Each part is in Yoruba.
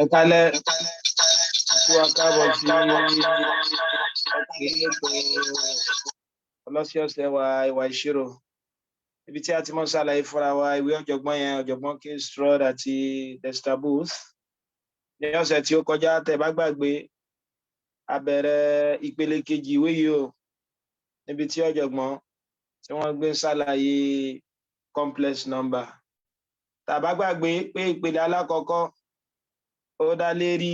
Ẹ kálẹ́ kí wa káàbọ̀ sí ilé ètò ọlọ́sẹ̀ọ̀sẹ̀ wa, Ìwà Ìṣirò, ibi tí a ti mọ̀ ṣàlàyé fúnra wa ìwé ọ̀jọ̀gbọ́n yẹn, ọ̀jọ̀gbọ́n K. Stroud àti Dexter Booth. Ní ọ̀sẹ̀ tí ó kọjá, tẹ́ bá gbàgbé, a bẹ̀rẹ̀ ìpele kejì ìwé yìí o, níbi tí ọ̀jọ̀gbọ́n tí wọ́n gbé ṣàlàyé complex number. Tá a bá gbàgbé pé ìpele alákọ̀ọ́kọ́, ó dá lérí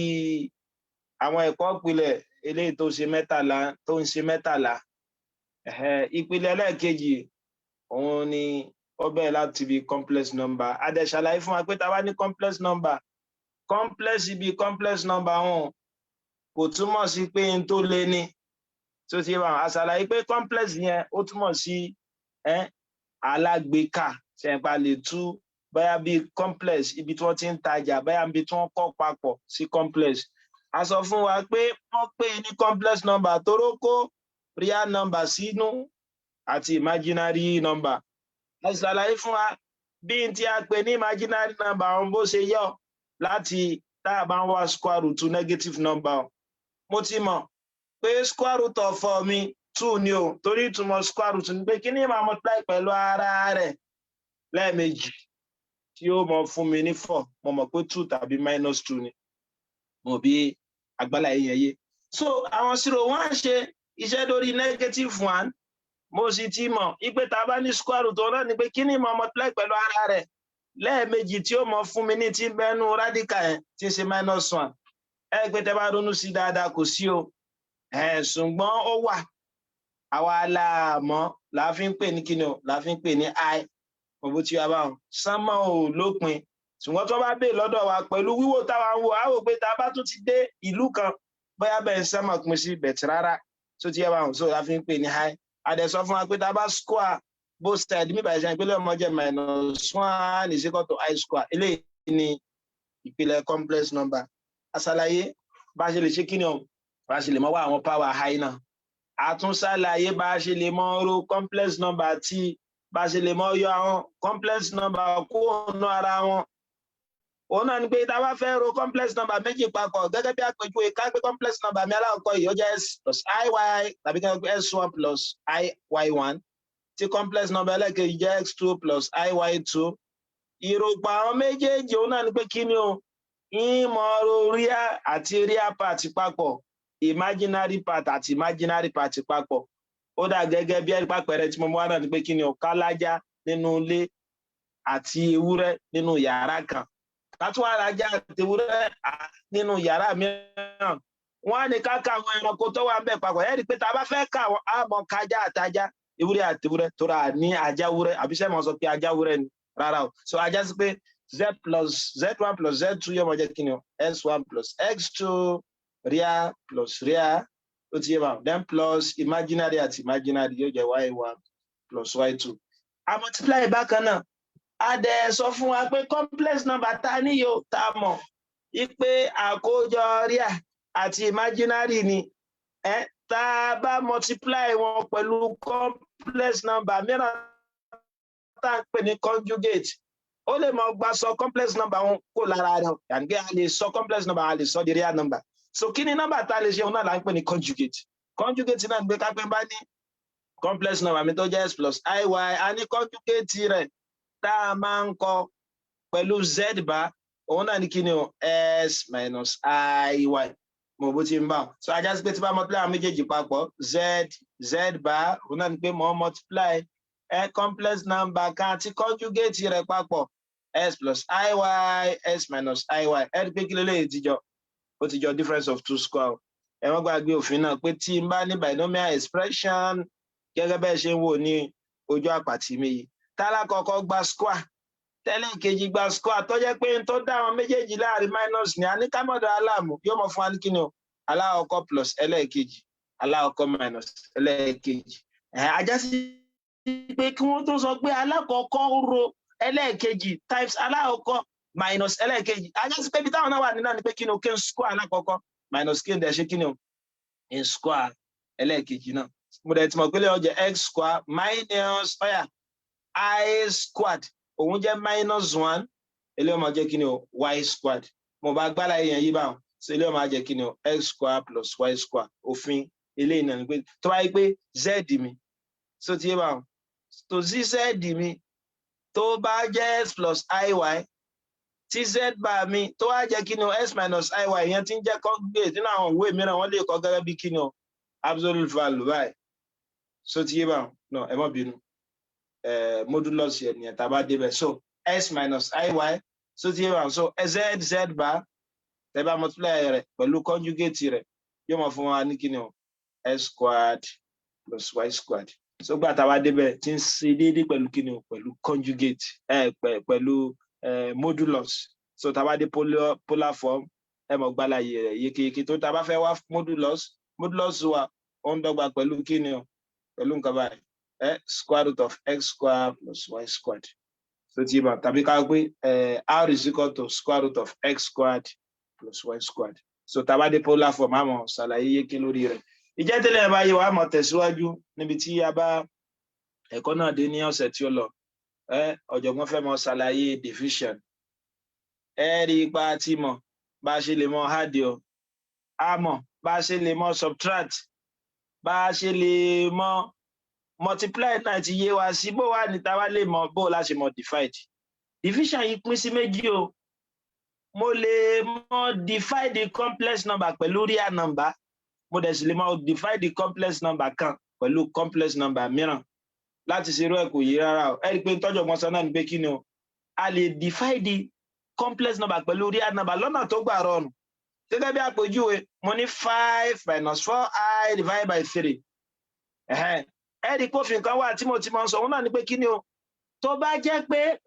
àwọn ẹ̀kọ́ ìpìlẹ̀ eléyìí tó ṣe 13, tó ń ṣe 13. Ìpele ẹlẹ́ẹ̀kejì, òun ni ó bẹ̀rẹ̀ láti bí complex number. A dẹ̀ ṣàlàyé fún wa pé tá a bá ní complex number, complex ibi complex number wọn kò túmọ̀ sí pé n tó lé ní tó ti wà. A ṣàlàyé pé complex yẹn, ó túmọ̀ sí alágbèéká ṣẹ̀ǹpa lè tú bóyá bí complex ibi tí wọ́n ti ń tajà, bóyá ibi tí wọ́n kọ́ papọ̀ sí complex. A sọ fún wa pé wọ́n pè ní complex number torí ó kó real number sínú àti imaginary number. A ṣàlàyé fún wa bí n tí a pè ní imaginary number ọ̀hún bó ṣe yọ láti tá a bá ń wá square root negative number. Mo ti mọ̀ pé square root of 4 mi, 2 ni o, torí ìtumọ̀ square root ni pé kí ni màá multiply pẹ̀lú ara rẹ̀ lẹ́ẹ̀mejì tí ó mọ fún mi ní 4. Mo mọ̀ pé 2 tàbí minus 2 ni mo bí agbálá yẹn yé. So àwọn zero one ṣe iṣẹ́ lórí negative 1. Mo sì ti mọ̀ ipe tá a bá ní square root náà ni pé kí ni mo multiply pẹ̀lú ara rẹ̀ lẹ́ẹ̀mejì tí ó mọ fún mi ní tí bẹ́nu radical yẹn, tí ń ṣe minus 1. Ẹ pé tẹ́ bá ronú sí dáadáa, kò sí o, ṣùgbọ́n ó wà, àwa la mọ̀, la fi ń pè ní kíni o, la fi ń pè ní i. Mo bó ti wá báwọn sánmọ́ ò lópin, ṣùgbọ́n tó bá bèè lọ́dọ̀ wa pẹ̀lú wíwò táwa ń wò, á wò pé tá a bá tún ti dé ìlú kan, bóyá bẹ́ẹ̀ ń sánmọ̀ pín sí bẹ̀tì rárá tó ti yẹ báwọn. So la fi ń pè ní i. A dẹ̀ sọ fún wa pé tá a bá square both side mi bàjẹ́, ìpínlẹ̀ ọmọ jẹ́ minus one is equal to i square. Eléyìí ni ìpìlẹ̀ complex number. Àṣàlàyé bá a ṣe lè ṣe kíni o, bá a ṣe lè mọ wá àwọn power i náà. A tún ṣàlàyé bá a ṣe lè mọ ro complex number àti bá a ṣe lè mọ yọ àwọn complex number kúrò nínú ara wọn. Òun náà ni pé tá a bá fẹ́ ro complex number méjì papọ̀, gẹ́gẹ́ bí àpèjúwe, ká gbé complex number mi alákọ̀ọ́kọ́ yìí, ó jẹ́ s plus iy, tàbí ká gbé s1 plus iy1, tí complex number ẹlẹ́kejì jẹ́ x2 plus iy2. Ìròpọ̀ àwọn méjèèjì, òun náà ni pé kí ni o, ìmọ̀ ro real àti real part papọ̀, imaginary part àti imaginary part papọ̀. Ó dà gẹ́gẹ́ bí ẹ̀rí pàpẹrẹ tí mo mú wá náà ni pé kí ni o, kálájá nínú ilé àti ewúrẹ́ nínú yàrá kan, kátó alájá àti ewúrẹ́ nínú yàrá mìíràn. Wọ́n á ní ká ka àwọn ẹranko tó wà ń bẹ̀ papọ̀. Ẹ rí i pé tá a bá fẹ́ kà wọ́n, á mọ kájá àtajá, ewúrẹ́ àti ewúrẹ́, tó rà ní ajá wúrẹ́. Àbí sẹ́ mọ̀ sọ pé ajá wúrẹ́ ni? Rárá o. So ajá sí pé z plus z1 plus z2 yóò mọ jẹ́ kí ni o, s1 plus x2, real plus real, ó ti yé wa, then plus imaginary àti imaginary yóò jẹ́ y1 plus y2. A multiply bákan náà. A dẹ̀ sọ fún wa pé complex number ta níyò, tá a mọ̀ ipe àkójọ real àti imaginary ni ẹ, tá a bá multiply wọn pẹ̀lú complex number mìíràn tá a ń pè ní conjugate, ó lè mọ gba sọ complex number wọn kó lára rẹ̀ yàgbé. A lè sọ complex number, a lè sọ di real number. So kí ni number tá a lè ṣe? Òun náà là ń pè ní conjugate. Conjugate náà ń gbé kápẹ́ bá ní complex number mi tó jẹ́ s plus iy, a ní conjugate rẹ̀ tá a máa ń kọ pẹ̀lú z bar, òun náà ní kí ni o, s minus iy. Mo bó ti ń bá so ajá sí pé tí bá multiply àwọn méjèèjì papọ̀, z z bar, òun náà ní pé mo multiply ẹ complex number kan àti conjugate rẹ̀ papọ̀, s plus iy, s minus iy. Ẹ rí pé kí lélẹ́yìí ti jọ? Ó ti jọ difference of two square. Ẹ wọ́n gbàgbé òfin náà pé tí n bá ní binomial expression gẹ́gẹ́ bẹ́ẹ̀ ṣe ń wò ní ojú àpàtì mi yìí, tálákọ̀ọ́kọ́ gba square, tẹ́lẹ̀ kejì gba square, tó jẹ́ pé n tó dá àwọn méjèèjì láàrin minus ní, a ní kámọ́dọ̀ aláàmú, yóò mọ̀ fún wa ní kíni o, alákọ̀ọ́kọ́ plus ẹlẹ́ẹ̀kejì, alákọ̀ọ́kọ́ minus ẹlẹ́ẹ̀kejì. Ajá sí pé kí wọ́n tó sọ pé alákọ̀ọ́kọ́ ro ẹlẹ́ẹ̀kejì times alákọ̀ọ́kọ́ minus ẹlẹ́ẹ̀kejì, ajá sí pé ibi táwọn náà wà nínú ni pé kíni o, kí n square alákọ̀ọ́kọ́ minus kí n dẹ̀ ṣe kíni o, n square ẹlẹ́ẹ̀kejì náà. Mo dẹ̀ ti mọ̀ pé lè ó jẹ́ x square minus ọ̀yà i squared, òun jẹ́ minus 1, eléyìí ó máa jẹ́ kíni o, y squared. Mo bá gbálà yẹn yí báwọn. So eléyìí ó máa jẹ́ kí ni o? X square plus y square. Òfin eléyìí náà ni pé tó bá yẹ pé z mi, so ti yé báwọn, tó sí z mi tó bá jẹ́ x plus iy, tí z bar mi tó wá jẹ́ kí ni o? X minus iy. Yẹn tí ń jẹ́ conjugate. Nínú àwọn ìwé mìíràn, wọ́n lè kọ gẹ́gẹ́ bí kí ni o? Absolute value báyìí. So ti yé báwọn? No, ẹ má bínú, modulus yẹn nìyẹn tá a bá débẹ̀. So x minus iy, so ti yé báwọn? So z z bar, tẹ́ bá multiply rẹ̀ pẹ̀lú conjugate rẹ̀, yóò máa fún wa ní kí ni o? X squared plus y squared. So gbà tá a bá débẹ̀, tí ń ṣe déédéé pẹ̀lú kí ni o? Pẹ̀lú conjugate, pẹ̀lú modulus. So tá a bá dé polar form, ẹ mọ̀ gbàlàyé rẹ̀ yékéyéké. Tó tá a bá fẹ́ wá modulus, modulus wa ó ń dọ́gba pẹ̀lú kí ni o? Pẹ̀lú nǹkan báyìí, square root of x square plus y squared. So tí bá tàbí ká pé r is equal to square root of x squared plus y squared. So tá a bá dé polar form, a mọ̀ ṣàlàyé yéké lórí rẹ̀. Ìjẹ́ tẹ́lẹ̀ bá yé wa, mọ̀ tẹ̀síwájú níbi tí a bá ẹ̀kọ́ náà dé ní ọ̀sẹ̀ tí ó lọ. Ọ̀jọ̀gbọ́n fẹ́ mọ̀ ṣàlàyé division. Ẹ rí ipa tí mọ̀ bá a ṣe lè mọ add o, a mọ̀ bá a ṣe lè mọ subtract, bá a ṣe lè mọ multiply náà ti yé wa sí. Bó wà ní táwa lè mọ bó la ṣe mọ divide. Division yìí pín sí méjì o. Mo lè mọ divide the complex number pẹ̀lú real number, mo dẹ̀ sì lè mọ divide the complex number kan pẹ̀lú complex number mìíràn. Láti ṣe irú ẹ̀ kò yé rárá o. Ẹ rí i pé tọ́jọ̀gbọ́n sọ náà ni pé kí ni o? A lè divide the complex number pẹ̀lú real number lọ́nà tó gbà rọrùn. Gẹ́gẹ́ bí àpèjúwe, mo ní five minus four i divided by three. Ẹ rí i pé òfin kan wà tí mo ti máa ń sọ, òun náà ni pé kí ni o? Tó bá jẹ́ pé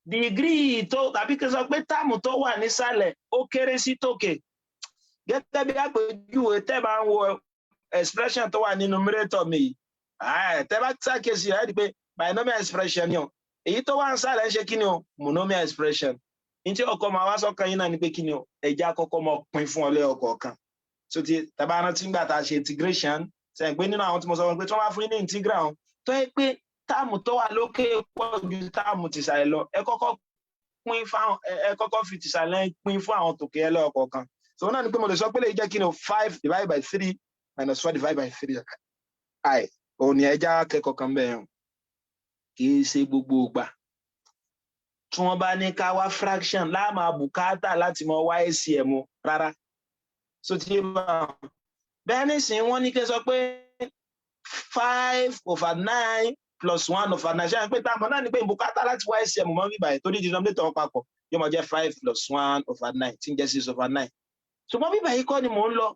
degree tó, tàbí kí n sọ pé term tó wà nísàlẹ̀ ó kéré sí tòkè. Gẹ́gẹ́ bí àpèjúwe, tẹ́ bá ń wo expression tó wà ní numerator mi yìí, tẹ́ bá ṣàkíyèsí, ẹ rí i pé binomial expression ni o. Èyí tó wà nísàlẹ̀ ń ṣe kí ni o? Monomial expression. Ní tí ọkọ máa wá sọ́kàn yín náà ni pé kí ni o? Ẹja kọ́kọ́ mọ pín fún ọ lẹ́yọ kọ̀ọ̀kan. So ti tàbá rántí gbà tá a ṣe integration sẹ́yìn, pé nínú àwọn tí mo sọ wọn pé tí wọ́n bá fún yín ní integral tó yẹ pé term tó wà lókè pọ̀ ju term tìsàlẹ̀ lọ, ẹ kọ́kọ́ pín fáwọn, ẹ kọ́kọ́ fi tìsàlẹ̀ pín fún àwọn tòkè ẹ lẹ́yọ kọ̀ọ̀kan. So náà ni pé mo lè sọ pé lè jẹ́ kí ni o? Five divided by three minus four divided by three i. Òun ni ẹja akẹ́kọ̀ọ́ kan bẹ́ẹ̀ hàn. Kì í ṣe gbogbo ìgbà tí wọ́n bá ní ká wá fraction láàmà bùkátà láti mọ wá LCM rárá. So ti bá bẹ́ẹ̀ nísìnyí, wọ́n ní kí n sọ pé 5 over 9 plus 1 over 9. Ṣé pé táwọn náà ní pé bùkátà láti wá LCM mọ́ bíbáyìí, torí denominator wọn papọ̀, yóò máa jẹ́ 5 plus 1 over 9, tí ń jẹ́ 6 over 9. Ṣùgbọ́n bíbáyìí kọ́ ni mò ń lọ.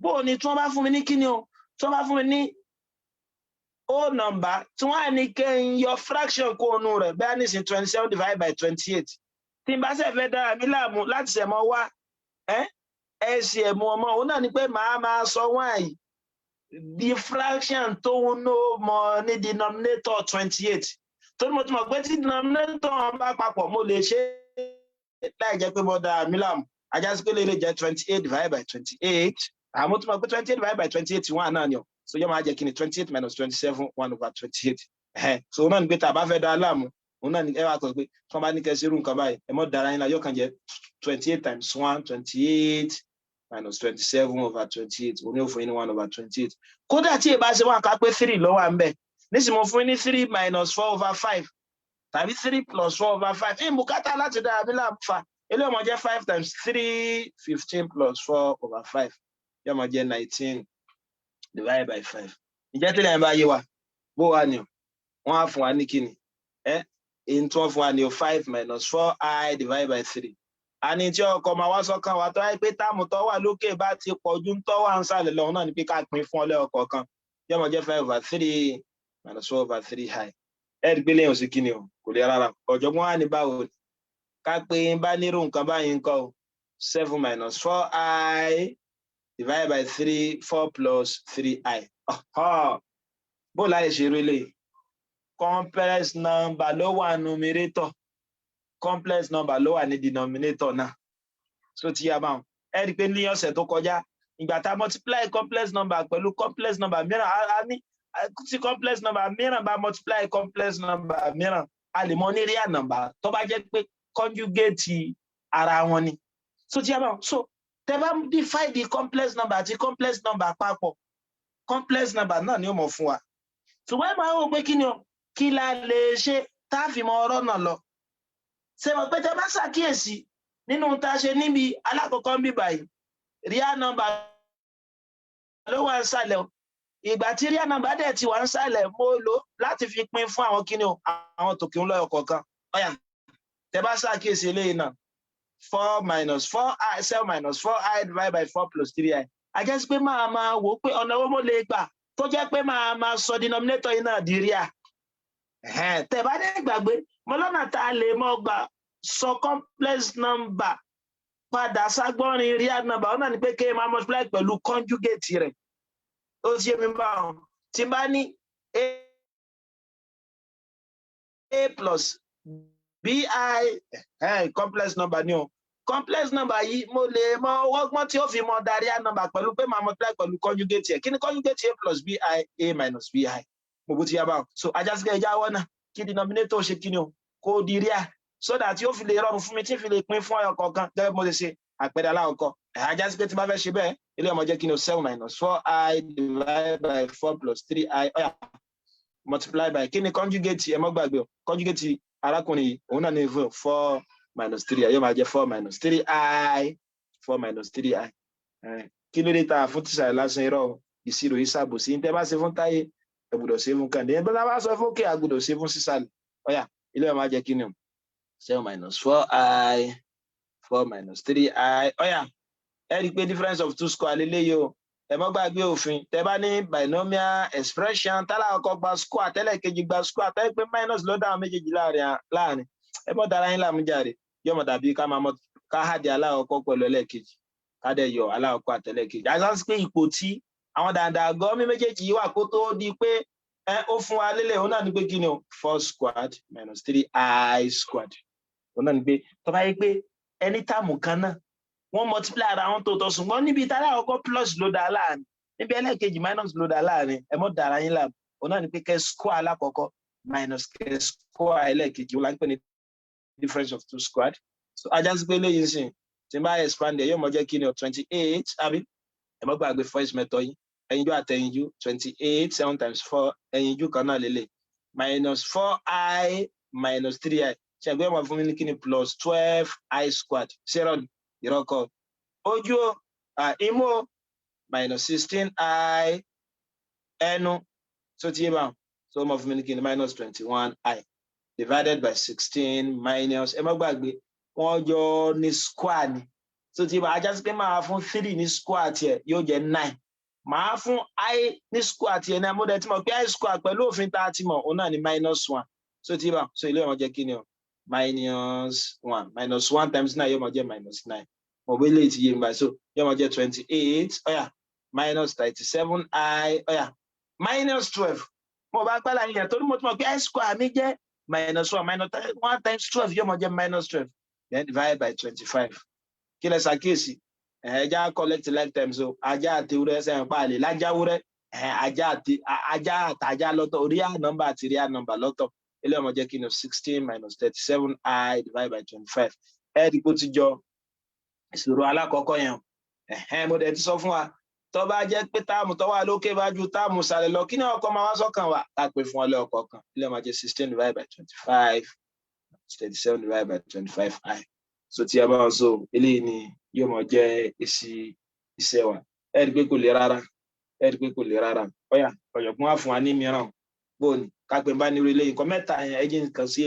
Bó o ní tí wọ́n bá fún mi ní kíni o? Tí wọ́n bá fún mi ní whole number, tí wọ́n á ní kí n yọ fraction kó nu rẹ̀, bẹ́ẹ̀ nísìnyí 27 divided by 28, tí n bá ṣe fẹ́ dára mi láàmú láti ṣẹ̀ mọ́ wá LCM ọmọ òun náà ni pé màá máa sọ wọ́n àyè di fraction tó ń nó mọ ní denominator 28, torí mo ti mọ̀ pé tí denominator wọn bá papọ̀, mo lè ṣe láì jẹ́ pé mo dára mi láàmú. Ajásí pé lè jẹ́ 28 divided by 28. Àmọ́ tó mọ̀ pé 28 divided by 28, one náà ni o. So yóò máa jẹ́ kí ni? 28 minus 27, 1 over 28. So òun náà ni pé tá a bá fẹ́ dá láàmú, òun náà ni ẹ wá kọ pé tí wọ́n bá ní kẹ́ ṣerú nǹkan báyìí, ẹ mọ́ dára yín la, yóò kàn jẹ́ 28 times 1, 28 minus 27 over 28. Òun yóò fún yín ní 1 over 28. Kódà tí ìbá ṣe wọn ká pé three ló wà ń bẹ̀ nísìnyí, mo fún yín ní 3 minus 4 over 5 tàbí 3 plus 4 over 5, ẹ̀ ń bùkátà láti dára mi láàmú fa. Eléyìí máa jẹ́ five times three, 15, plus 4 over 5, yóò máa jẹ́ 19 divided by five. Ǹjẹ́ tí lẹ́yìn bá yé wa? Bó wà ní o? Wọ́n á fún wa ní kíni? Ẹ èyí tí wọ́n fún wa ní o, five minus four i divided by three. Àní tí ọkọ̀ máa wá sọ́kàn wa, tó wáyé pé term tó wà lókè bá ti pọ̀ ju tó wà ń sàlẹ̀ lọ́wọ́ náà ni pé ká pín fún ọ lẹ́ọ̀kọ̀ọ̀kan, yóò máa jẹ́ 5 over 3 minus 4 over 3 i. Ẹ rí i pé lẹ́yìn òsì kíni o? Kò lè rárá. Ọ̀jọ̀gbọ́n wa ní báwo ni ká pé ń bá nírú nǹkan báyìí ń kọ́ o? Seven minus four i divided by three, four plus three i. Bó láyé ṣe rí lè complex number ló wà numerator, complex number ló wà ní denominator náà. So ti yá báwọn, ẹ rí i pé ní ọ̀sẹ̀ tó kọjá, ìgbà tá a multiply complex number pẹ̀lú complex number mìíràn, a ní tí complex number mìíràn bá multiply complex number mìíràn, a lè mọ ní real number tó bá jẹ́ pé conjugate Ara wọn ni. So tí a bá so tẹ bá divide the complex number àti complex number papọ̀, complex number náà ni ó mọ̀ fún wa. Ṣùgbọ́n ẹ máa wò pé kí ni o, kí la lè ṣe tá a fi mọ ọ̀rọ̀ náà lọ? Ṣe mọ̀ pé tẹ bá ṣàkíyèsí nínú tá a ṣe níbi alákọ̀ọ́kọ́ ń bí báyìí, real number ló wà ń sàlẹ̀ o. Ìgbà tí real number dẹ̀ ti wà ń sàlẹ̀, mo lò láti fi pín fún àwọn kíni o, àwọn tòkè ń lọ́yọ̀ kọ̀ọ̀kan. Ọ̀yà, tẹ bá ṣàkíyèsí eléyìí náà, four minus four i, seven minus four i divided by four plus three i. A jẹ́ sí pé máa máa wò ó pé ọ̀nà owó mo lè gbà tó jẹ́ pé máa máa sọ denominator yìí náà di real. Tẹ bá dé gbàgbé mo lọ́nà tá a lè mọ́ gbà sọ complex number padà ságbọ́nrin real number, ọ̀nà ni pé kéèyàn máa multiply pẹ̀lú conjugate rẹ̀. Ó ti yé mi báwọn? Tí n bá ní a plus bi, complex number ni o. Complex number yìí, mo lè mọ ọgbọ́n tí ó fi mọ da real number pẹ̀lú pé màá multiply pẹ̀lú conjugate ẹ̀. Kí ni conjugate a plus bi? A minus bi. Mo bó ti yá báwọn. So ajásíkẹ́ ẹja wọ́n náà kí denominator ṣe kí ni o, kó di real, so that yóò fi lè rọrùn fún mi tí fi lè pín fún ọyọ kọ̀ọ̀kan gẹ́gẹ́ bí mo ṣe ṣe àpẹẹrẹ aláwọ̀kọ́. Ajásíkẹ́ tí bá fẹ́ ṣe bẹ́ẹ̀, ilé ọmọ jẹ́ kí ni o, seven minus four i divided by four plus three i. Ó yá, multiply by kí ni conjugate? Ẹ mọ́ gbàgbé o, conjugate arákùnrin yìí, òun náà ní four minus three i, yóò máa jẹ́ four minus three i, four minus three i. Kí ló dé tá a fún tíṣà lásán? Irọ́, ìṣirò yìí ṣàbòsí. Ní tẹ́ bá ṣe fún táyé, ẹ gbọ́dọ̀ ṣe fún kàndé. Ẹ bá sọ fún òkè, a gbọ́dọ̀ ṣe fún sísàlẹ̀. Ó yá, ilé ọ̀ máa jẹ́ kí ni o, seven minus four i, four minus three i. Ó yá, ẹ rí i pé difference of two square lélẹ́yìí o. Ẹ mọ́ gbàgbé òfin: tẹ́ bá ní binomial expression, tálákọ̀ọ́kọ́ gba square, tẹ́lẹ̀ kejì gba square, tẹ́lẹ̀ pé minus ló dá àwọn méjèèjì láàrin, ẹ mọ́ dára yín láàmú jàre. Yóò mọ̀ dàbí ká máa mọ̀ ká add alákọ̀ọ́kọ́ pẹ̀lú ẹlẹ́ẹ̀kejì, ká dẹ̀ yọ alákọ̀ọ́kọ́ àtẹlẹ́ẹ̀kejì. Àìsàn pé ipò tí àwọn dàǹdà gọ́mí méjèèjì yìí wà kó tó di pé ẹ ó fún wa lélẹ̀, òun náà ní pé kí ni o, four squared minus three i squared. Òun náà ní pé tó bá yẹ pé ẹni term kan náà, wọ́n multiply ara wọn tó tọ́, ṣùgbọ́n níbi tí alákọ̀ọ́kọ́ plus ló dá láàrin, níbi ẹlẹ́ẹ̀kejì minus ló dá láàrin, ẹ mọ́ dára yín láàmú. Òun náà ní pé kẹ́ square alákọ̀ọ́kọ́ minus kẹ́ square ẹlẹ́ẹ̀kejì, òun là ń pè ní difference of two squared. So ajá sí pé eléyìí sìn, tí n bá expand ẹ, yóò mọ jẹ́ kí ni o, 28, àbí? Ẹ mọ́ gbàgbé first method yín, ẹyinjú àtẹyinjú, 28, seven times four, ẹyinjú kan náà lélẹ̀, minus four i minus three i. Ṣe àgbẹ̀ ọmọ fún mi ní kí ni, plus 12 i squared. Ṣé ni ìrọ́kọ̀ ojú o, imú o, minus 16 i, ẹnu tó ti yé báwọn. So ó mọ fún mi ní kí ni, minus 21 i divided by 16 minus, ẹ má gbàgbé, wọ́n jọ ní square ni. So ti bá ajá sí pé máa fún three ní square tiẹ̀, yóò jẹ́ nine. Màá fún i ní square tiẹ̀ ní amúdẹ tí mo pé i square pẹ̀lú òfin tá a ti mọ̀, òun náà ní minus one. So ti bá so ilé ọmọ jẹ́ kí ni o, minus one. Minus one times nine yóò máa jẹ́ minus nine. Mo bẹ lè ti yé mi báyìí. So yóò máa jẹ́ 28, ó yá, minus 37 i, ó yá, minus 12. Mo bá pẹ́ láyé yẹn torí mo ti mọ̀ pé i square mi jẹ́ minus one. Minus one times 12 yóò máa jẹ́ minus 12, then divide by 25. Kí lẹ ṣàkíyèsí? Ẹja collect like terms o. Ajá àti ewúrẹ́ sẹ́yìn pa àlè lájáwúrẹ́. Ajá àti ajá àtàjá lọ́tọ̀, real number àti real number lọ́tọ̀. Ilé ọmọ jẹ́ kí ni, 16 minus 37 i divided by 25. Ẹ rí kó ti jọ ìṣòro alákọ̀ọ́kọ́ yẹn. Mo dẹ̀ ti sọ fún wa, tó bá jẹ́ pé term tó wà lókè bá ju term sàlẹ̀ lọ, kí ni ọkọ̀ máa wá sọ́kàn wa? Ká pè fún ọlẹ́ ọkọ̀ kan. Ilé ọmọ jẹ́ 16 divided by 25, 37 divided by 25 i. So tí a bá wọn so eléyìí ni yóò mọ jẹ́ èsì iṣẹ́ wa. Ẹ rí i pé kò le rárá. Ẹ rí i pé kò le rárá. Ọ̀yà, ọ̀jọ̀gbọ́n wà fún wa ní mìíràn. Bóòní kápẹ́ bá nírú eléyìí, nǹkan mẹ́ta yẹn, ẹ jẹ́ nǹkan sí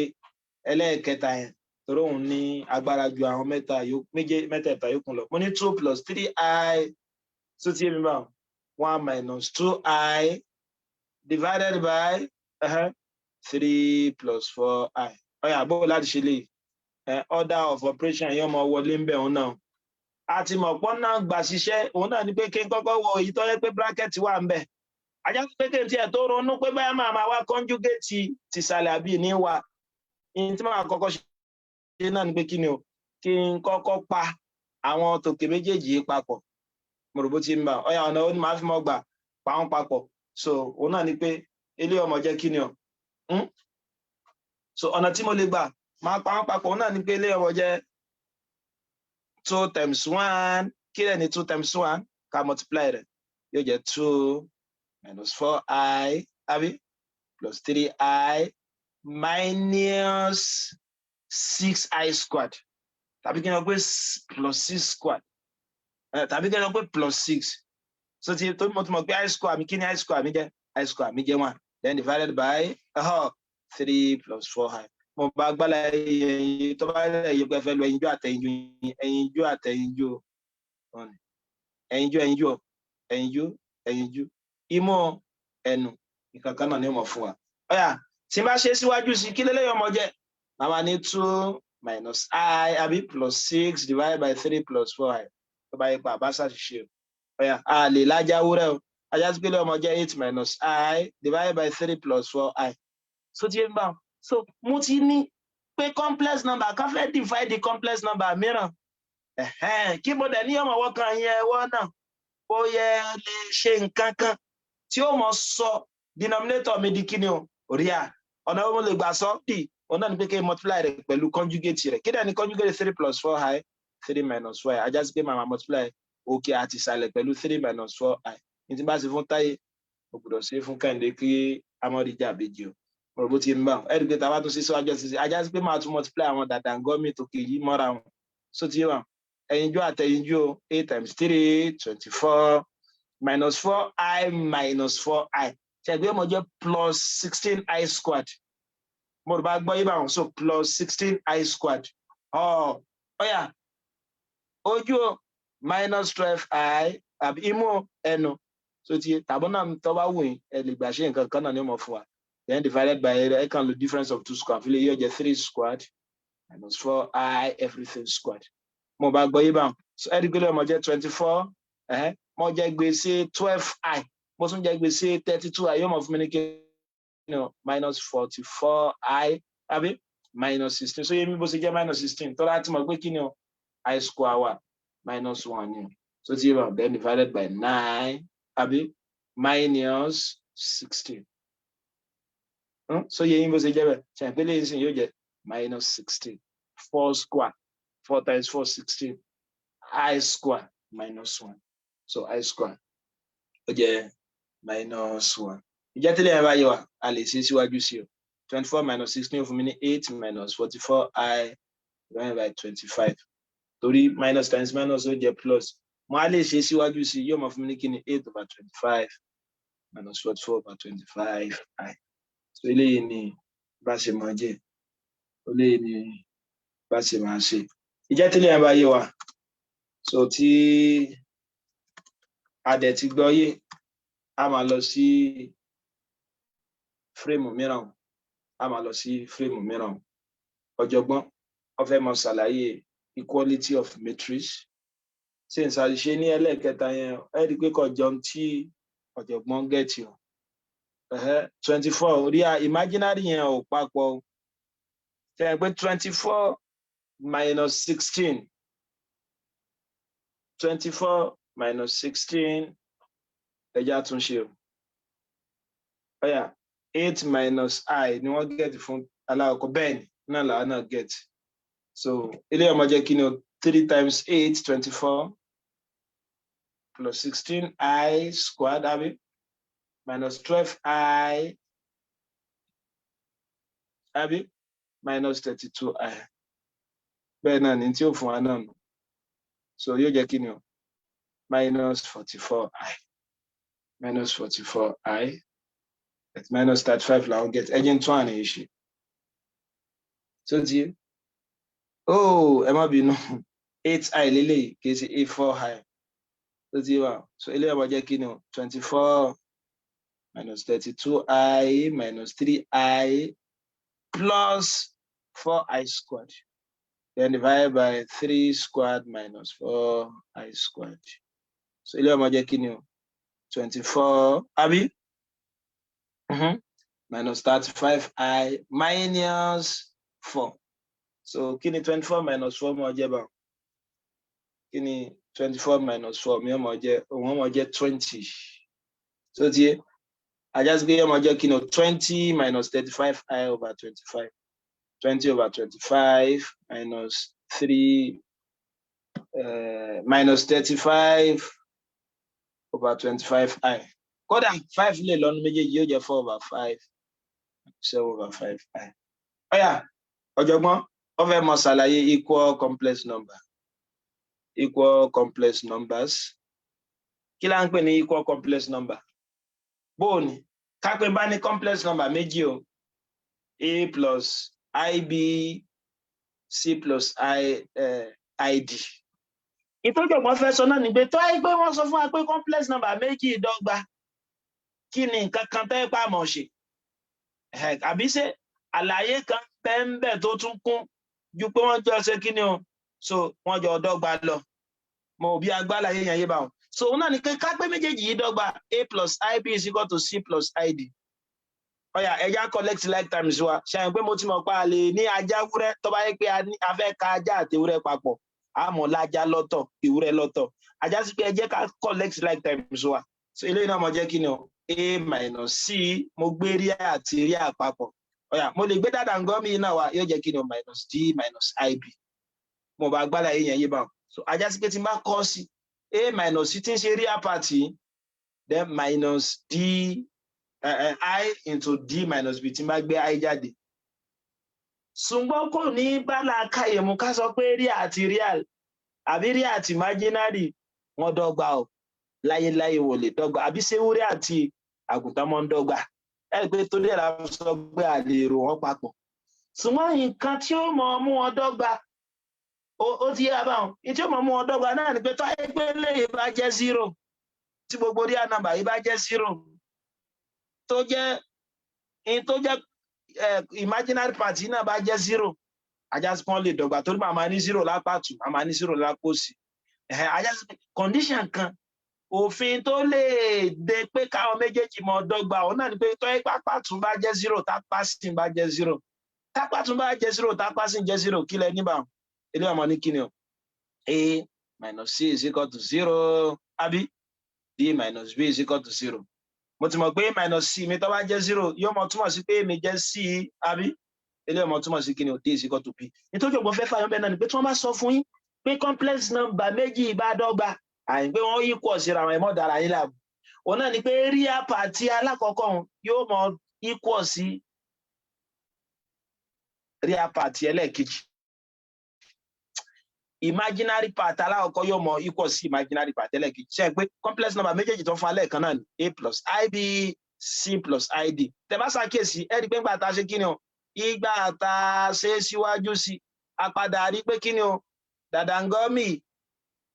ẹlẹ́ẹ̀kẹta yẹn, torí òun ní agbára ju àwọn mẹ́ta méje mẹ́tẹ̀ẹ̀ta yòókù lọ. Mo ní two plus three i, tó ti yé mi báwọn, one minus two i divided by three plus four i. Ọ̀yà, bó láti ṣe lè order of operation yóò mọ wọlé ń bẹ̀ òun náà. A ti mọ̀ pọ́n náà gbà ṣiṣẹ́, òun náà ni pé kí n kọ́kọ́ wo èyí tó yẹ pé bracket wà ń bẹ̀. Ajá pé kí n tiẹ̀ tó ronú pé báyà máa máa wá conjugate tìsàlẹ̀ àbí ní wa, ní tí màá kọ́kọ́ ṣe náà ni pé kí ni o, kí n kọ́kọ́ pa àwọn tòkè méjèèjì yìí papọ̀. Mo rò bó ti ń bá. Ọ̀yà, ọ̀nà ó ní màá fi mọ́ gbà pa wọ́n papọ̀? So òun náà ni pé ilé ọmọ jẹ́ kí ni o. So ọ̀nà tí mo lè gbà máa pa wọ́n papọ̀, òun náà ni pé ilé ọmọ jẹ́ Two times one, kí lẹ̀ ní two times one? Ká multiply rẹ̀, yóò jẹ́ two minus four i, àbí, plus three i minus six i squared, tàbí kí n sọ pé plus six squared, tàbí kí n sọ pé plus six. So ti tó mo ti mọ̀ pé i square mi, kí ni i square mi jẹ́? I square mi jẹ́ one, then divided by three plus four i. Mo bá gbálẹ̀ ẹyin tó bá yẹ pé fẹ́ lọ ẹyinjú àtẹyinjú, ẹyinjú àtẹyinjú, ẹyinjú, ẹyinjú, ẹyinjú, ẹyinjú, imú, ẹnu, nǹkan kan náà ni ó mọ̀ fún wa. Ó yá, tí n bá ṣe síwájú sí, kí lélẹ́yìn ọmọ jẹ́? Màmá ní two minus i, àbí, plus six divided by three plus four i. Tó bá yẹ pé àbá ṣàṣìṣe o. Ó yá, a lè lájà wúrẹ́ o. Ajá sí pé lè ọmọ jẹ́ eight minus i divided by three plus four i. So ti yé mi báwọn? So mo ti ní pé complex number kan fẹ́ divide the complex number mìíràn. Kí mo dẹ̀ ní ọmọ ọwọ́ kan yẹn, ẹwọ́ náà ó yẹ lè ṣe nǹkan kan tí ó mọ sọ denominator mi di kíni o, real. Ọ̀nà wo mo lè gbà sọ dì? Òun náà ni pé kí n multiply rẹ̀ pẹ̀lú conjugate rẹ̀. Kí dẹ̀ ni conjugate three plus four i? Three minus four i. Ajá sí pé màá multiply òkè àti ìsàlẹ̀ pẹ̀lú three minus four i. Ní tí bá ṣe fún Táyé, mo gbọ́dọ̀ ṣe fún Kẹ́hìndé kí amọ̀díjà bèjì o. Mo rò bó ti ń bá ẹ rí i pé tá a bá tún ṣe síwájú ṣe, ajá sí pé màá tún multiply àwọn dàdàngọ́mì tòkè yìí mọ́ra wọn. So ti yé wa? Ẹyinjú àtẹyinjú o, eight times three, 24, minus four i minus four i, ṣàgbé ọmọ jẹ́ plus 16 i squared. Mo rò bá gbọ́ yí báwọn. So plus 16 i squared. Ọ̀ ó yá, ojú o, minus 12 i, àbí imú, ẹnu. So ti tàbí náà tó bá wù yín, ẹ lè gbà ṣe nǹkan kan náà ní ọmọ fún wa. Then divided by, ẹ kàn lo difference of two square fi lè yóò jẹ́ three squared minus four i everything squared. Mo bá gbọ́ yí báwọn? So ẹ rí i pé ọmọ jẹ́ 24, mo jẹ gbèsè 12 i, mo tún jẹ gbèsè 32 i, yóò mọ̀ fún mi ní kí ni? Minus 44 i, àbí, minus 16. So yé mi bó ṣe jẹ́ minus 16? Tó láti mọ̀ pé kí ni o, i square wà minus one ni o. So ti yé báwọn? Then divided by nine, àbí, minus 16. So yé yín bó ṣe jẹ́ bẹ́ẹ̀? Ṣe àpẹẹrẹ yìí sìn yóò jẹ́ minus 16, four square, four times four, 16, i square minus one. So i square ó jẹ́ minus one. Ìjẹ́ tẹ́lẹ̀ yẹn bá yé wa, a lè ṣe síwájú sí o. 24 minus 16 fún mi ní eight minus 44 i divided by 25, torí minus times minus ó jẹ́ plus. Mo á lè ṣe síwájú sí, yóò máa fún mi ní kíni? Eight over 25 minus 44 over 25 i. So eléyìí ni bá ṣe máa jẹ́, eléyìí ni bá ṣe máa ṣe. Ìjẹ́ tẹ́lẹ̀ yẹn bá yé wa? So tí a dẹ̀ ti gbọ́ yé, a máa lọ sí frame mìíràn, a máa lọ sí frame mìíràn. Ọ̀jọ̀gbọ́n wọ́n fẹ́ máa ṣàlàyé equality of matrix. Ṣé n ṣàṣìṣe ní ẹlẹ́ẹ̀kẹta yẹn? Ẹ rí i pé kò jọun tí ọ̀jọ̀gbọ́n get o. 24 rí imaginary yẹn ò papọ̀ o. Ṣe é pé 24 minus 16, 24 minus 16, ẹja tún ṣe o. Ó yá, eight minus i ni wọ́n get fún alákọ̀ọ́kọ́. Bẹ́ẹ̀ ni náà làwọn náà get. So ilé ọmọ jẹ́ kí ni o? Three times eight, 24, plus 16 i squared, àbí, minus 12 i, àbí, minus 32 i. Bẹ́ẹ̀ náà ní tí ó fún wa náà nù. So yóò jẹ́ kí ni o? Minus 44 i, minus 44 i minus 35 làwọn get. Ẹ jẹ́ n tún àná yìí ṣe. So ti oh, ẹ má bínú, eight i lélẹ́yìí, kì í ṣe eight four i. Tó ti wà, so eléyìí wá jẹ́ kí ni o? 24 minus 32 i minus three i plus four i squared, then divided by three squared minus four i squared. So eléyìí wá jẹ́ kí ni o? 24, àbí, minus 35 i minus four. So kí ni 24 minus four máa jẹ́ báwọn? Kí ni 24 minus four mi ó máa jẹ́? Òun máa jẹ́ 20. So tiẹ̀ ajásí pé yóò máa jẹ́ kí ni? 20 minus 35 i over 25, 20 over 25 minus three. Minus 35 over 25 i. Kódà five lè lọ́nu méjèèjì, yóò jẹ́ four over five, seven over five i. Ó yá, ọ̀jọ̀gbọ́n wọ́n fẹ́ mọ ṣàlàyé equal complex number, equal complex numbers. Kí la ń pè ní equal complex number? Bóòní kápẹ́ bá ní complex number méjì o, a plus ib, c plus i, id. Ìtọ́jọ̀gbọ́n fẹ́ sọ náà ni pé tó ẹ pé wọ́n sọ fún wa pé complex number méjì dọ́gba, kí ni nǹkan kan tẹ́ pa mọ̀ ṣe? Àbí ṣe àlàyé kan bẹ́ẹ̀ ń bẹ̀ tó tún kún ju pé wọ́n jọ ṣe kí ni o, so wọ́n jọ dọ́gba lọ? Mo bí agbálàyé yẹn yé bá wọn. So òun náà ni pé ká pé méjèèjì yìí dọ́gba, a plus ib is equal to c plus id. Ó yá, ẹ jẹ́ á collect like terms wa. Ṣe àyìn pé mo ti mọ̀ pé a lè ní ajá, wúrẹ́. Tó bá yẹ pé a fẹ́ ka ajá àti ewúrẹ́ papọ̀, a mọ̀ lájá lọ́tọ̀, ewúrẹ́ lọ́tọ̀. Ajá sí pé ẹ jẹ́ ká collect like terms wa. So eléyìí náà mo jẹ́ kí ni o? A minus c. Mo gbé real àti real papọ̀. Ó yá, mo lè gbé dàdàngọ́ mi náà wá, yóò jẹ́ kí ni o? Minus d minus ib. Mo bá gbálà yìí yẹn yé báwọn. So ajá sí pé tí n bá kọ́ sí a minus c tí ń ṣe real part, then minus d i into d minus b, tí n bá gbé i jáde. Ṣùgbọ́n kò ní bá làákàyè mu ká sọ pé real àti real àbí real àti imaginary wọ́n dọ́gba o. Láyéláyé, wò lè dọ́gba. Àbí ṣé ewúrẹ́ àti àgùntàn máa ń dọ́gba? Ẹ rí i pé torí ẹ̀ la sọ pé a lè rò wọ́n papọ̀. Ṣùgbọ́n nǹkan tí ó mọ̀ mú wọn dọ́gba, ó ti yé abáwọn. Ní tí ó mọ̀ mú wọn dọ́gba náà ni pé tó ayé pé léyìí bá jẹ́ zero, tí gbogbo real number yìí bá jẹ́ zero, tó jẹ́ in tó jẹ́ imaginary part yìí náà bá jẹ́ zero, ajá sí pọ́n lè dọ́gba, torí màá máa ní zero lápá tù, màá máa ní zero lápá òsì. Ajá sí condition kan, òfin tó lè de pé káwọn méjèèjì mọ dọ́gba, òun náà ni pé tó pápá tún bá jẹ́ zero, tápá sì bá jẹ́ zero, tápá tún bá jẹ́ zero, tápá sì jẹ́ zero. Kí lẹ níbà ilé ọmọ ní? Kíni o? A minus c is equal to zero, àbí d minus b is equal to zero. Mo ti mọ̀ pé a minus c mi tó bá jẹ́ zero, yóò mọ túmọ̀ sí pé mi jẹ́ c, àbí ilé ọmọ túmọ̀ sí kíni o? D is equal to b. Nítorí ọgbọ́n fẹ́ fàyọ̀ bẹ́ẹ̀ náà ni pé tí wọ́n bá sọ fún yín pé complex number méjì bá dọ́gba, àyìn pé wọ́n equal síra wọn, ẹ̀ mọ́ dára yín láàmú. Òun náà ni pé real part alákọ̀ọ́kọ́ yóò mọ equal sí real part ẹlẹ́ẹ̀kejì, imaginary part alákọ̀ọ́kọ́ yóò mọ equal sí imaginary part ẹlẹ́ẹ̀kejì. Ṣe é pé complex number méjèèjì tó fún alẹ́ kan náà ni a plus ib, c plus id? Tẹ́ bá ṣàkíyèsí, ẹ rí i pé ńgbà tá a ṣe kí ni o, ìgbà tá a ṣe síwájú sí, a padà rí pé kí ni o, dàdàngọ́mì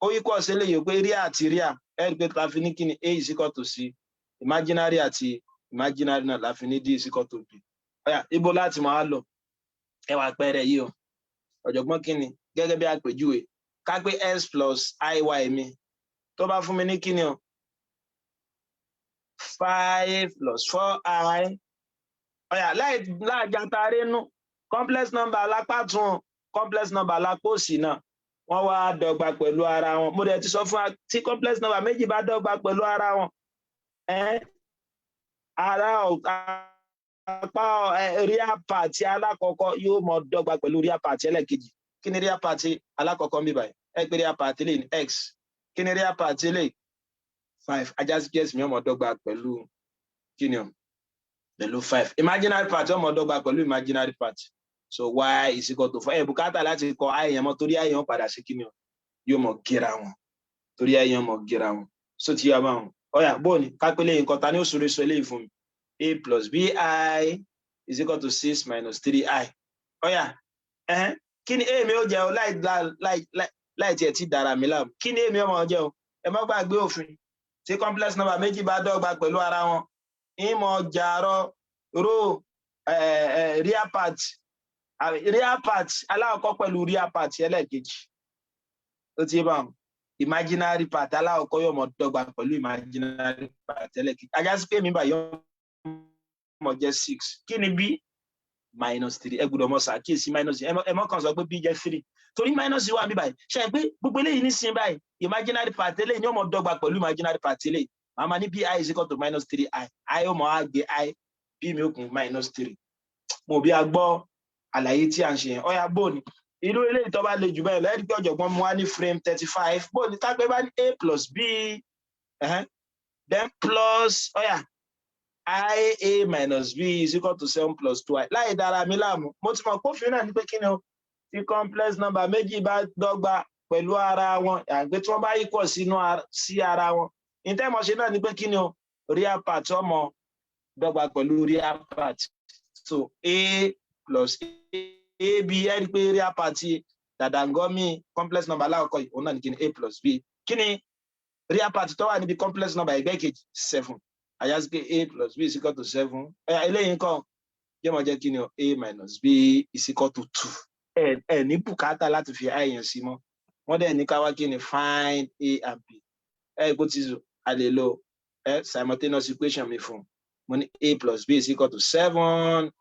ó equal sí eléyìí, pé real àti real. Ẹ rí i pé ta fi ní kí ni? A is equal to c. Imaginary àti imaginary náà la fi ní d is equal to b. Ó yá, ibo láti máa lọ? Ẹ wà pẹrẹ yìí o. Ọ̀jọ̀gbọ́n, kí ni gẹ́gẹ́ bí àpèjúwe, ká pé x plus iy mi tó bá fún mi ní kí ni o? Five plus four i. Ó yá, láì láàjàntare nú, complex number lápá tún, complex number lápá òsì náà, wọ́n wá dọ́gba pẹ̀lú ara wọn. Mo dẹ̀ ti sọ fún wa, tí complex number méjì bá dọ́gba pẹ̀lú ara wọn, ara apá real part alákọ̀ọ́kọ́ yóò mọ dọ́gba pẹ̀lú real part ẹlẹ́ẹ̀kejì. Kí ni real part alákọ̀ọ́kọ́ ń bí báyìí? Ẹ pé real part lè ní x. Kí ni real part lè? Five. Ajá sí x mi ó mọ dọ́gba pẹ̀lú kí ni o? Pẹ̀lú five. Imaginary part ó mọ dọ́gba pẹ̀lú imaginary part. So y is equal to four. Ẹ bùkátà láti kọ i yẹn mọ́, torí i yẹn padà sí kí ni o? Yóò mọ gíra wọn, torí i yẹn mọ gíra wọn. So ti yà bá wọn. Ó yá, bóòní kápẹ́lẹ́ nǹkan ta ni ó sọ̀rọ̀ sọ eléyìí fún mi? A plus bi is equal to six minus three i. Ó yá, ẹ̀hẹ́n, kí ni a mi ó jẹ́ o? Láì láì láì tiẹ̀ ti dára mi láàmú, kí ni a mi ó máa jẹ́ o? Ẹ má gbàgbé òfin: tí complex number méjì bá dọ́gba pẹ̀lú ara wọn, ìmọ̀ jàrọ̀ ro real part, real part alákọ̀ọ́kọ́ pẹ̀lú real part ẹlẹ́ẹ̀kejì. Ó ti yé báwọn. Imaginary part alákọ̀ọ́kọ́ yóò mọ dọ́gba pẹ̀lú imaginary part ẹlẹ́ẹ̀kejì. Ajá sí pé mi bá yóò mọ jẹ́ six. Kí ni b? Minus three. Ẹ gbọ́dọ̀ mọ ṣàkíyèsí minus. Ẹ mọ kàn sọ pé b jẹ́ three, torí minus wà mí báyìí. Ṣe é pé gbogbo eléyìí nísìnyí báyìí, imaginary part eléyìí ni ó mọ dọ́gba pẹ̀lú imaginary part eléyìí. Màá ma ní bi is equal to minus three i. I ó mọ á gbé i, b mi ó kún minus three. Mo bí a gbọ́ àlàyé tí a ń ṣe yẹn. Ó yá, bóòní Irú eléyìí tó bá le jù bẹ́ẹ̀ lẹ́yìn pé ọ̀jọ̀gbọ́n mu wá ní frame 35. Bó ní ká pé bá ní a plus b, then plus, ọ̀yà, i a minus b is equal to seven plus two i. Láì dára mi láàmú, mo ti mọ̀ pófin náà ní pé kí ni o? Tí complex number méjì bá dọ́gba pẹ̀lú ara wọn, àgbẹ̀ tí wọ́n bá equal sínú sí ara wọn, ìtẹ́mọ̀ṣe náà ní pé kí ni o? Real part ó máa dọ́gba pẹ̀lú real part. So a plus ab, ẹ rí i pé real part dàdàngọ́mì complex number alákọ̀ọ́kọ́ yìí, òun náà ní kí ni? A plus b. Kí ni real part tó wà níbi complex number ẹgbẹ́ kejì? Seven. Á já sí pé a plus b is equal to seven. Ẹ̀yà eléyìí nǹkan yóò máa jẹ́ kí ni o? A minus b is equal to two. Ẹ ní bùkátà láti fi i yẹn sí mọ́. Wọ́n dẹ̀ ní ká wá kí ni? Find a and b. Ẹ kó ti a lè lo ẹ simultaneous equation mi fún. Mo ní a plus b is equal to seven,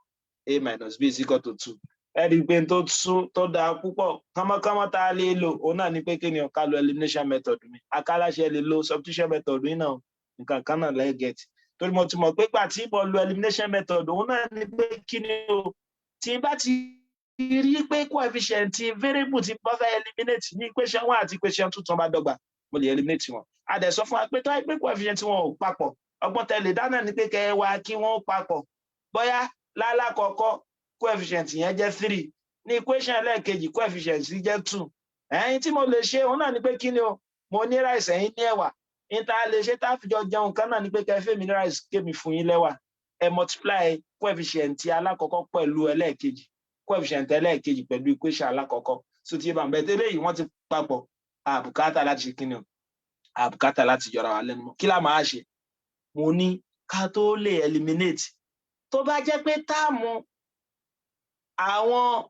a minus b is equal to two. Ẹ rí i pé tó tún tó dáa púpọ̀ kánmọ́kánmọ́ tá a lè lò, òun náà ni pé kí ni o? Ká lo elimination method mi. Akáláṣẹ lè lo substitution method mi náà, nǹkan kan náà lẹ́gẹ̀ẹ́tì, torí mo ti mọ̀ pé gbà tí mo lo elimination method, òun náà ni pé kí ni o? Tí n bá ti rí pé coefficient variable tí bá fẹ́ eliminate ní equation one àti equation two, tó bá dọ́gba, mo lè eliminate wọn. A dẹ̀ sọ fún wa pé tó wáyé pé coefficient wọn ò papọ̀, ọgbọ́n tẹ̀lé dáná ni pé kẹ́ ẹ wá kí wọ́n papọ̀. Bóyá lálákọ̀ọ́kọ́ coefficient yẹn jẹ́ three, ní equation ẹlẹ́ẹ̀kejì coefficient jẹ́ two. Ẹ̀yin tí mo lè ṣe, òun náà ni pé kí ni o? Mo ní rice, ẹ̀yin ní ẹ̀wà. Ní tá a lè ṣe tá a fi jọ jẹun kan náà ni pé kẹ́ fẹ́ mi ní rice, kémi fún yín lẹ́wà. Ẹ multiply coefficient alákọ̀ọ́kọ́ pẹ̀lú ẹlẹ́ẹ̀kejì, coefficient ẹlẹ́ẹ̀kejì pẹ̀lú equation alákọ̀ọ́kọ́. So tí bá ń bẹ tẹ́lẹ̀ yìí, wọ́n ti papọ̀, àbùkátà láti ṣe kíni o? Àbùkátà láti yọra wa lẹ́nu mọ́. Kí la máa ṣe? Mo ní ká tó lè eliminate, tó bá jẹ́ pé term àwọn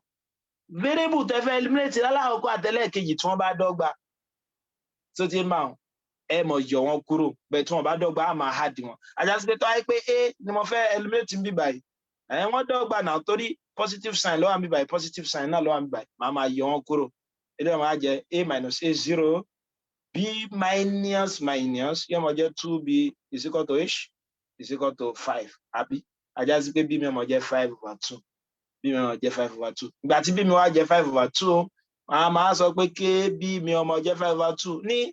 variable tẹ́ fẹ́ eliminate lálákọ̀ọ́kọ́ àtẹlẹ́ẹ̀kejì tí wọ́n bá dọ́gba, tó ti máa ẹ mọ̀ yọ wọn kúrò bẹ́ẹ̀, tí wọ́n bá dọ́gba, á máa add wọn. Á já sí pé tó wáyé pé a ni mo fẹ́ eliminate ń bí báyìí, ẹ̀ wọ́n dọ́gba náà, torí positive sign ló wà ń bí báyìí, positive sign náà ló wà ń bí báyìí, màá máa yọ wọn kúrò. Eléyìí máa jẹ a minus a, zero, b minus minus yóò máa jẹ two b is equal to h is equal to five, àbí? Á já sí pé b mi máa jẹ five over two, b mi máa jẹ five over two. Ìgbà tí b mi wá jẹ five over two, màá máa sọ pé k b mi ó máa jẹ five over two ní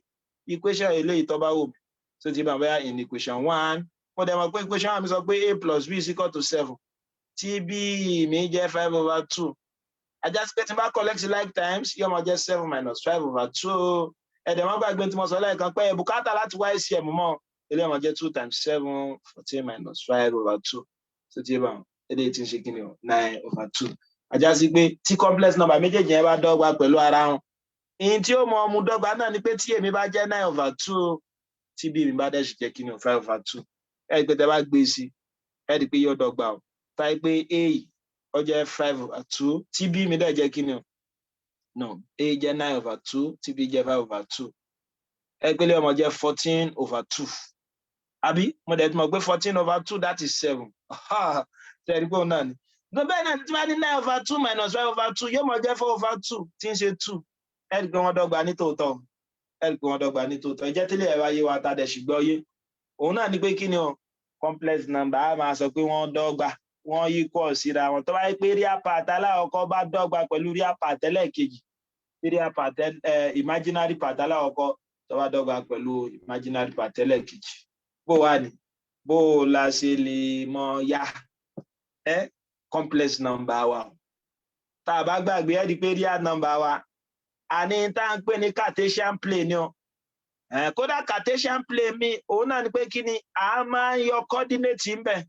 equation eléyìí tó bá wù mí. So ti bá bóyá in equation one, mo dẹ̀ mọ̀ pé equation one mi sọ pé a plus b is equal to seven, tí b mi jẹ́ five over two. Á já sí pé tí n bá collect like terms, yóò máa jẹ́ seven minus five over two. Ẹ dẹ̀ má gbàgbé tí mo sọ lẹ́ẹ̀kan pé bùkátà láti wá LCM mọ́. Eléyìí máa jẹ́ two times seven, 14 minus five over two. So ti bá eléyìí tí ń ṣe kí ni o? Nine over two. Á já sí pé tí complex number méjèèjì yẹn bá dọ́gba pẹ̀lú ara wọn, ìyìn tí ó mọ ọmú dọ́gba náà ni pé tí èmi bá jẹ́ nine over two, tí b mi bá dẹ̀ sì jẹ́ kí ni o? Five over two. Ẹ rí i pé tẹ bá gbé sí, ẹ rí i pé yóò dọ́gba o. Táyé pé a ó jẹ́ five over two, tí b mi dẹ̀ jẹ́ kí ni o? No, a jẹ́ nine over two, tí b jẹ́ five over two. Ẹ pé lè ó máa jẹ́ 14 over 2, àbí? Mo dẹ̀ ti mọ̀ pé 14 over 2, that is seven. Ṣe é rí pé òun náà ni? Bẹ́ẹ̀ náà, tí wọ́n ní nine over two minus five over two, yóò máa jẹ́ four over two, tí ń ṣe two. Ẹ rí i pé wọ́n dọ́gba ní tòótọ́. Ẹ rí i pé wọ́n dọ́gba ní tòótọ́. Ìjẹ́ tílé ẹ̀rọ ayé wa ta dẹ̀ sì gbọ́ yé, òun náà ni pé kí ni o? Complex number, á máa sọ pé wọ́n dọ́gba, wọ́n equal síra wọn tó bá yẹ pé real part alákọ̀ọ́kọ́ bá dọ́gba pẹ̀lú real part ẹlẹ́ẹ̀kejì, tí real part, imaginary part alákọ̀ọ́kọ́ tó bá dọ́gba pẹ̀lú imaginary part ẹlẹ́ẹ̀kejì. Bó wà ní bó la ṣe lè mọ ya ẹ complex number wa? Tá a bá gbàgbé, ẹ di pé real number wa, àní tá à ń pè ní Cartesian plane ni o. Kódà Cartesian plane mi, òun náà ni pé kí ni? A máa ń yọ coordinate ń bẹ̀,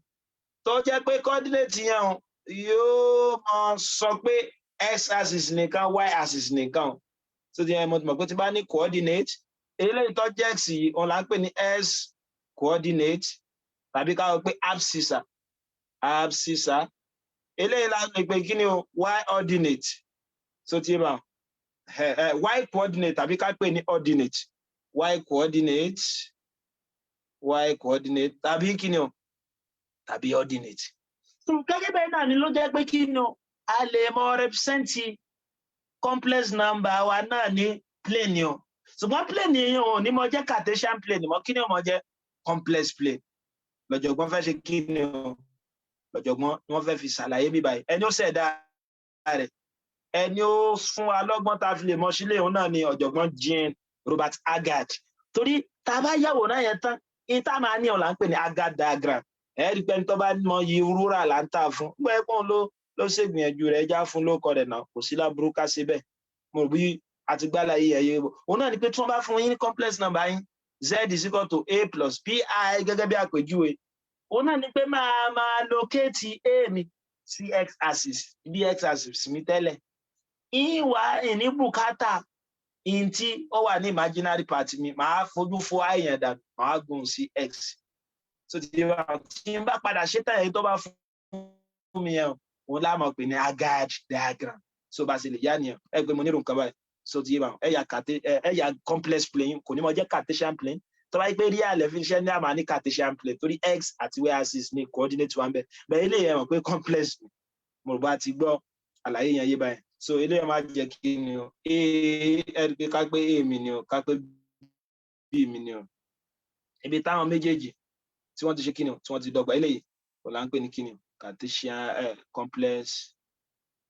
tó jẹ́ pé coordinate yẹn o, yóò mọ sọ pé x axis nìkan, y axis nìkan. Tó ti yẹn, mo ti mọ̀ pé tí bá ní coordinate eléyìí tó jẹ́ x yìí, òun là ń pè ní x coordinate, tàbí ká sọ pé abscissa. Abscissa eléyìí la lè pè kí ni o? Y ordinate. So ti bá y coordinate, tàbí ká pè ní ordinate, y coordinate, y coordinate tàbí kí ni o? Tàbí ordinate. So gẹ́gẹ́ bẹ́ẹ̀ náà ni ló jẹ́ pé kí ni o? A lè mọ represent complex number wa náà ní plane ni o. Ṣùgbọ́n plane yẹn ò ní mọ jẹ́ Cartesian plane mọ́. Kí ni ó mọ jẹ́? Complex plane. Lọ́jọ̀gbọ́n fẹ́ ṣe kí ni o? Lọ́jọ̀gbọ́n ni wọ́n fẹ́ fi ṣàlàyé bí báyìí. Ẹni ó ṣẹ̀dá rẹ̀, Ẹni ó fún wa lọ́gbọ́n tá a fi lè mọ sílé òun náà ni ọ̀jọ̀gbọ́n Jean Robert Argand. Torí tá a bá yàwòrán yẹn tán, ní tá a máa ní ọ̀la ń pè ní Argand diagram. Ẹ rí i pé ẹni tó bá mọ iye wúrà là ń tà fún gbọ́ ẹ pọ́n ló ṣègbìyànjú rẹ̀ já fún lóko rẹ̀ náà, kò sí láburú ká ṣe bẹ́ẹ̀. Mo rò bí àti gbálà yìí ẹ̀yẹ òun náà ni pé tí wọ́n bá fún yín ní complex number yín, z is equal to a plus bi, gẹ́gẹ́ bí àpèjúwe, òun náà ni pé máa locate a mi sí x axis, bí x axis mi tẹ́lẹ̀ ìwà ìní bùkátà in tí ó wà ní imaginary part mi, màá fojú fo i yẹn dànù, màá gùn sí x. So ti wá tí n bá padà ṣe tán, èyí tó bá fún mi yẹn, òun lá mọ̀ pé ní Argand diagram. So bá ṣe lè yá nìyẹn. Ẹ gbé mo nírò nǹkan báyìí. So ti yé bá ẹ yà kàtẹ ẹ yà complex plane, kò ní mọ jẹ́ Cartesian plane. Tó bá yí pé real ẹ fi ṣe ní àmà ní Cartesian plane, torí x àti y axis ní coordinate wa ń bẹ bẹ́ẹ̀. Eléyìí ẹ mọ̀ pé complex ni. Mo rò bá ti gbọ́ àlàyé yẹn yé báyìí. So eléyìí máa jẹ́ kí ni o? A, ẹ rí pé ká pé a mi ni o, ká pé b mi ni o, ibi táwọn méjèèjì tí wọ́n ti ṣe kí ni o, tí wọ́n ti dọ́gba, eléyìí kò là ń pè ní kí ni o? Cartesian complex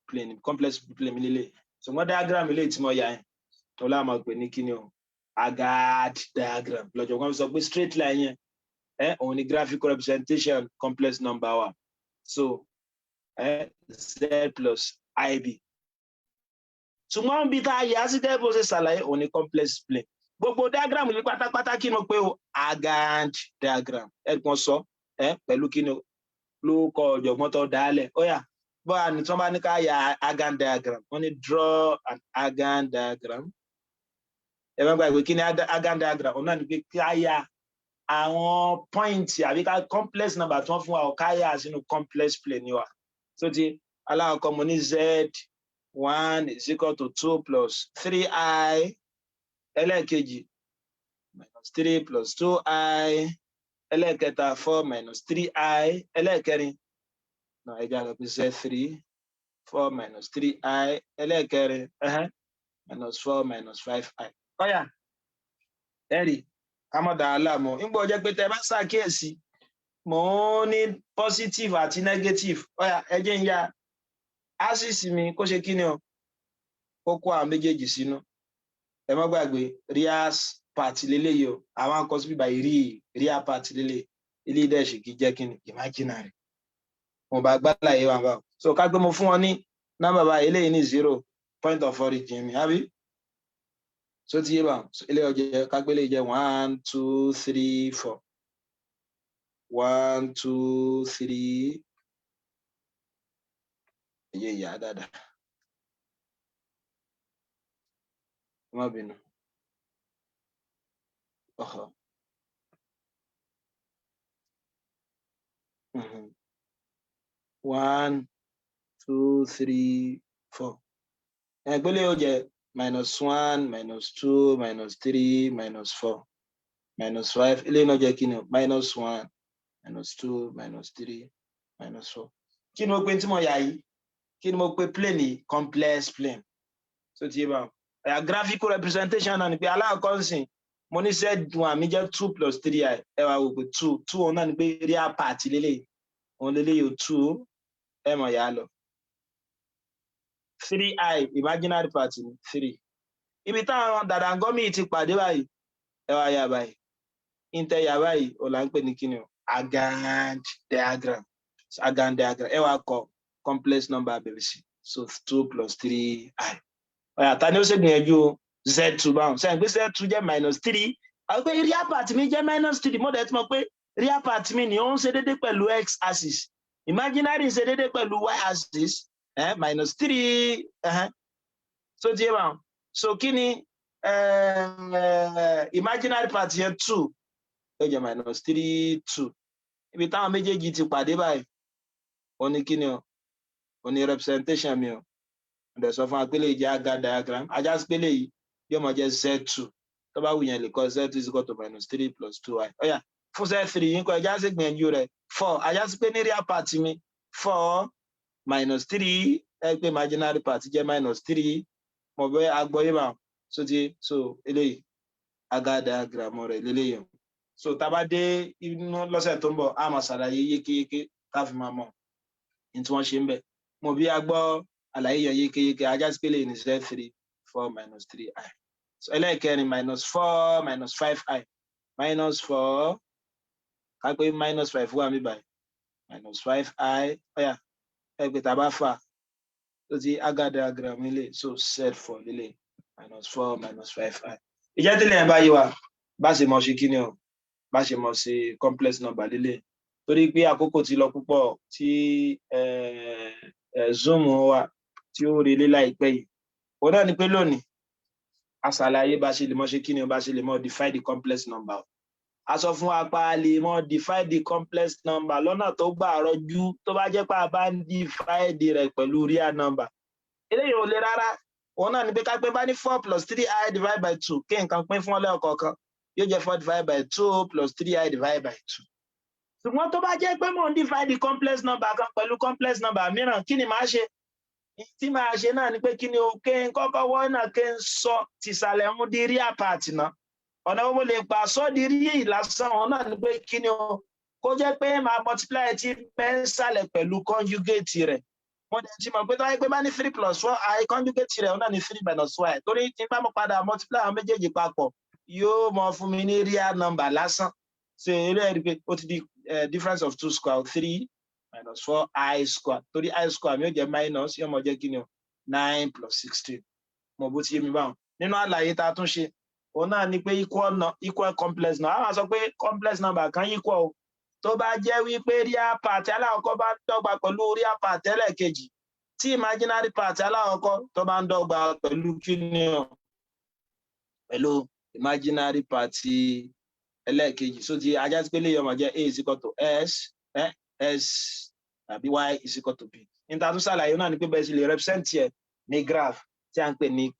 plane. Complex plane mi lélẹ̀. Ṣùgbọ́n diagram eléyìí tí mo yà yẹn tó láà máa pè ní kí ni o? Argand diagram. Lọ́jọ́ kan sọ pé straight line yẹn òun ni graphical representation complex number wa. So z plus ib, ṣùgbọ́n bí tá a yà á sí gẹ́gẹ́ bó ṣe ṣàlàyé, òun ni complex plane. Gbogbo diagram yìí pátápátá, kí ni mo pé o? Argand diagram. Ẹ kàn sọ pẹ̀lú kí ni o ló kọ ọ̀jọ̀gbọ́n tó dálẹ̀. Ó yá, bọ́ọ̀ ni tí wọ́n bá ní ká ya Argand diagram, wọ́n ní draw an Argand diagram. Ẹ má gbàgbé kí ni Argand diagram. Òun náà ni pé ká ya àwọn point àbí ká complex number tí wọ́n fún wa, ọ̀ ká yà sínú complex plane ni wa. So ti alákọ̀ọ́kọ́, mo ní z one is equal to two plus three i, ẹlẹ́ẹ̀kejì minus three plus two i, ẹlẹ́ẹ̀kẹta four minus three i, ẹlẹ́ẹ̀kẹrin náà ẹ jẹ́ àlọ́ pé z three, four minus three i, ẹlẹ́ẹ̀kẹrin minus four minus five i. Ọ̀yà, ẹ̀rì ká mọ̀ dàá láàmú. Nígbà ọjọ́ pé tẹ bá ṣàkíyèsí, mò ń ní positive àti negative. Ọ̀yà, ẹ jẹ́ ń ya axis mi kó ṣe kí ni o, kó kó àwọn méjèèjì sínú. Ẹ má gbàgbé, real part leléyìí o. Àwọn akọ sí bíbá yìí, real part lélẹ̀. Ilé dẹ̀ ṣì kí jẹ́ kí ni? Imaginary. Mo bá gbálàyé wà báwo. So ká gbé mo fún wọn ní nọ́mbà báyìí, eléyìí ní zero, point of origin mi, àbí? So ti yé bá? Eléyìí ọjẹ, ká gbé eléyìí jẹ́ one, two, three, four, one, two, three. Ẹyẹ ìyá dáadáa, má bínú. Ọ̀họ̀. One, two, three, four. Ẹgbẹ́lẹ́ yóò jẹ́ minus one, minus two, minus three, minus four, minus five. Eléyìí náà jẹ́ kí ni o? Minus one, minus two, minus three, minus four. Kí ni mo pe tí mo yà yìí? Kí ni mo pe plane yìí? Complex plane. So ti yé báwọn. Ẹ̀yà graphical representation náà ni pé aláàkọ́ ń sìn, mo ní z one mi jẹ́ two plus three i. Ẹ wá wò pé two two, òun náà ni pé real part lélẹ́yìí, òun lélẹ́yìí o. Two, ẹ mọ̀ yà á lọ, three i, imaginary part ni three. Ibi táwọn dàdàngọ́mì ti pàdé báyìí, ẹ wá yà báyìí, ìntẹ̀ yà báyìí, òun là ń pè ní kíni o? Argand diagram. So, Argand diagram, ẹ wá kọ complex number bẹ̀rẹ̀ sí. So two plus three i. Ọ̀yà, ta ni ó ṣègbìyànjú z two báwọn? Sẹ́yìn pé z two jẹ́ minus three, àwọn pé real part mi jẹ́ minus three. Mo dẹ̀ ti mọ̀ pé real part mi ni ó ń ṣe déédéé pẹ̀lú x axis, imaginary ń ṣe déédéé pẹ̀lú y axis, minus three. So ti yé báwọn. So kí ni imaginary part yẹn? Two, ó jẹ́ minus three, two. Ibi táwọn méjèèjì ti pàdé báyìí, ó ní kí ni o? Ó ní representation mi o. Mo dẹ̀ sọ fún wa pé lè jẹ́ Argand diagram, ajá sí pé léyìí yóò máa jẹ́ z two. Tó bá wù yẹn, lè kọ z two is equal to minus three plus two i. Ó yá, fún z three yín kọ, ẹjá sì gbìyànjú rẹ̀. Four, ajá sí pé ní real part mi, four minus three, ẹ pé imaginary part jẹ́ minus three. Mo bẹ agbọ́yé bá. So ti so eléyìí, Argand diagram rẹ̀ lélẹ́yìí. So tá a bá dé inú lọ́sẹ̀ tó ń bọ̀, a máa ṣàlàyé yékéyéké tá a fi máa mọ̀ ní tí wọ́n ṣe ń bẹ̀. Mo bí a gbọ́. Àlàyé yẹn yékéyéké. Á já sí pé lè ní z three four minus three i. So ẹlẹ́ẹ̀kẹrin, minus four minus five i, minus four, ká pé minus five wà mí báyìí, minus five i. Ó yá, ẹ pé tá a bá fà tó ti Argand diagram nílé, so z four lílé minus four minus five i. Ìjẹ́ tí lẹ́yìn bá yé wa, bá ṣe mọ̀ ṣe kí ni o, bá ṣe mọ̀ ṣe complex number lílé, torí pé àkókò ti lọ púpọ̀ tí Zoom wa tí ó relé láìpẹ́ yìí. Òun náà ni pé lónìí, a ṣàlàyé bá ṣe lè mọ̀ ṣe kí ni o, bá ṣe lè mọ̀ define the complex number. A sọ fún wa pa a lè mọ̀ define the complex number lọ́nà tó gbà rọjú tó bá jẹ́ pé a bá ń divide rẹ̀ pẹ̀lú real number. Eléyìí ò le rárá. Òun náà ni pé ká pé bá ní four plus three i divided by two, kí nǹkan pín fún ọlẹ́ọ̀kọ̀ọ̀kan, yóò jẹ́ four divided by two plus three i divided by two. Ṣùgbọ́n tó bá jẹ́ pé mò ń divide the complex number kan pẹ̀lú complex number mìíràn, kí ni màá ṣe? Tí màá ṣe náà ni pé kí ni o, kí n kọ́kọ́ wọ́n náà kí n sọ tìsàlẹ̀ ń di real part náà. Ọ̀nà wo mo lè gbà sọ di real lásán? Òun náà ni pé kí ni o, kó jẹ́ pé màá multiply tí mẹ́ńsàlẹ̀ pẹ̀lú conjugate rẹ̀. Mo dẹ̀ ti mọ̀ pé tó wáyé pé bá ní three plus four i, conjugate rẹ̀, òun náà ní three minus four i, torí tí n bá mo padà multiply àwọn méjèèjì papọ̀, yóò mọ fún mi ní real number lásán. So eré ẹ̀rí pé ó ti di difference of two square, three minus four i square, torí i square mi ó jẹ́ minus, yóò mọ jẹ́ kí ni o, nine plus 16. Mo bó ti yé mi báwọn. Nínú àlàyé tá a tún ṣe, òun náà ni pé equal complex number, a máa sọ pé complex number kan equal o tó bá jẹ́ wípé real part alákọ̀ọ́kọ́ bá ń dọ́gba pẹ̀lú real part ẹlẹ́ẹ̀kejì, tí imaginary part alákọ̀ọ́kọ́ tó bá ń dọ́gba pẹ̀lú kí ni o, pẹ̀lú imaginary part ẹlẹ́ẹ̀kejì. So ti á já sí pé lè yọmọ jẹ́ a is equal to s, s tàbí y is equal to b. Níta tún ṣàlàyé náà ni pé bẹ́ẹ̀ sì lè represent ẹ̀ ní graph tí a ń pè ní